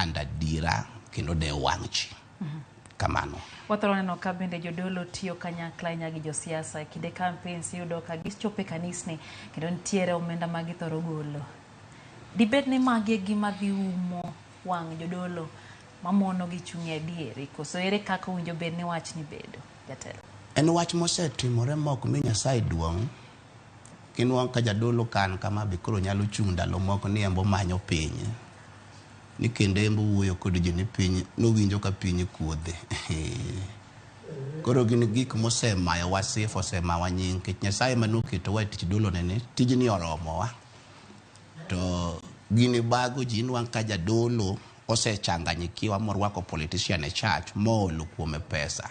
pando adiera kendo dewo wang' ji. Kamano. Wathoro neno ka bende jodolo tiyo kanyakla ahinya gi josiasa. E kinde campaigns iyudo ka gichopo e kanisni kendo nitiere omenda ma githoro golo. Dibed ni magi e gima dhi umo wang' jodolo mamono gi chung' e adieri koso ere kaka owinjo bed ni wachni bedo, jatelo? En wach mosetimore ma ok mi Nyasaye duong'. Kinwang' ka jadolo kan kama be koro nyalo chung' ndalo moko ni embo manyo piny. Ni kendo embo wuoyo kod ji ni piny nowinjo ka piny kuodhe. Koro gin gik mosemayowa sifa, osemawa nying nikech Nyasaye mane oketowa e tich dolo nene, tijni oromowa. To gini bago ji inwang' ka jadolo osechanganyikiwa morwako politician e church moolo kuome pesa.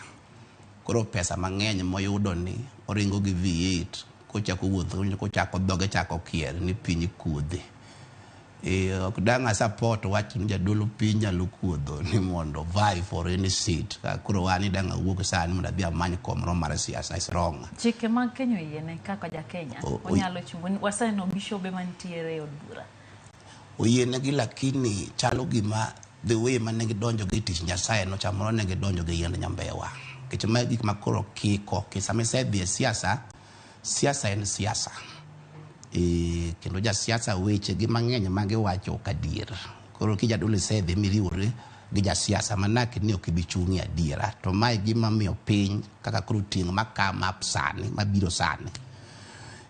Koro pesa mang'eny moyudo ni oringo gi V8 kochako wuotho kochako dhoge chako kier ni piny kuodhe. E, ok dang' a support wach ni jadolo piny nyalo kuodho ni mondo vie for any seat. Ka koro an ni dang' awuog sani mondo adhi amany kom moro mar siasa is wrong. Chike mag Kenya oyiene kaka ja Kenya onyalo chungo. Waseneno bishobe mantiere e od bura. Oyienegi lakini chalo gima the way mane gidonjo gi tich Nyasaye no chamoro ne gidonjo gi yiend nyambewa. Nikech mae gik ma koro kiko, nikech sama isedhi e siasa, siasa en siasa. E, kendo jasiasa weche gi mang'eny ma giwacho ok adier. Koro kijadolo isedhi miriwori gi jasiasa manake ni ok ibi chung' e adiera. To mae gima miyo piny kaka koro tieng' ma come up sani, mabiro sani.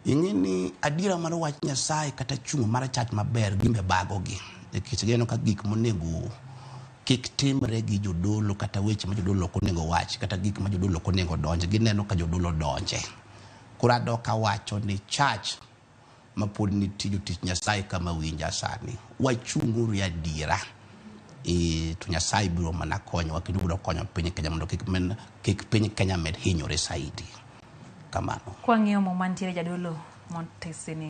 Ing'e ni adiera mar wach Nyasaye kata chung' mar church maber gimbe bagogi. Nikech gineno ka gik monego kik timre gi jodolo kata weche ma jodolo ok onego wach kata gik ma jodolo ok onego donje gineno ka jodolo donje. Koro adok awacho ni church ma pod nitie jotich Nyasaye kama winja sani, wachung'uru e adiera. E, to Nyasaye biro mana konyowa kendo biro konyo piny Kenya mondo kik, men, kik piny Kenya med hinyore saidi. Kamano. Kwang'iyo muma nitiere jadolo Montesini.